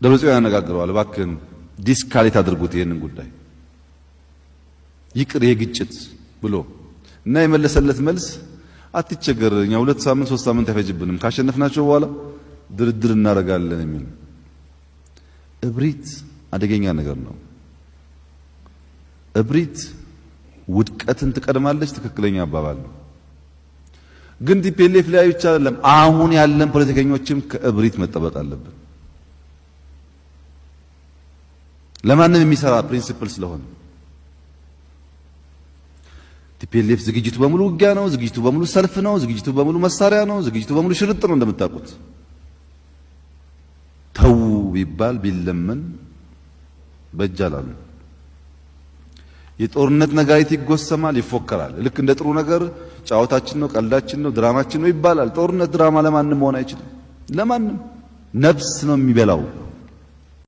ደብረጽዮን ያነጋግረዋል። እባክህን de-escalate አድርጉት ይህንን ጉዳይ ይቅር ይሄ ግጭት ብሎ እና የመለሰለት መልስ አትቸገር፣ እኛ 2 ሳምንት 3 ሳምንት አይፈጅብንም፣ ካሸነፍናቸው በኋላ ድርድር እናደርጋለን የሚል። እብሪት አደገኛ ነገር ነው። እብሪት ውድቀትን ትቀድማለች። ትክክለኛ አባባል ነው። ግን TPLF ላይ ብቻ አይደለም። አሁን ያለን ፖለቲከኞችም ከእብሪት መጠበቅ አለብን። ለማንም የሚሰራ principle ስለሆነ TPLF ዝግጅቱ በሙሉ ውጊያ ነው። ዝግጅቱ በሙሉ ሰልፍ ነው። ዝግጅቱ በሙሉ መሳሪያ ነው። ዝግጅቱ በሙሉ ሽርጥ ነው። እንደምታውቁት ተዉ ቢባል ቢለመን በእጅ አላሉ። የጦርነት ነጋሪት ይጎሰማል፣ ይፎከራል። ልክ እንደ ጥሩ ነገር ጨዋታችን ነው፣ ቀልዳችን ነው፣ ድራማችን ነው ይባላል። ጦርነት ድራማ ለማንም መሆን አይችልም። ለማንም ነፍስ ነው የሚበላው።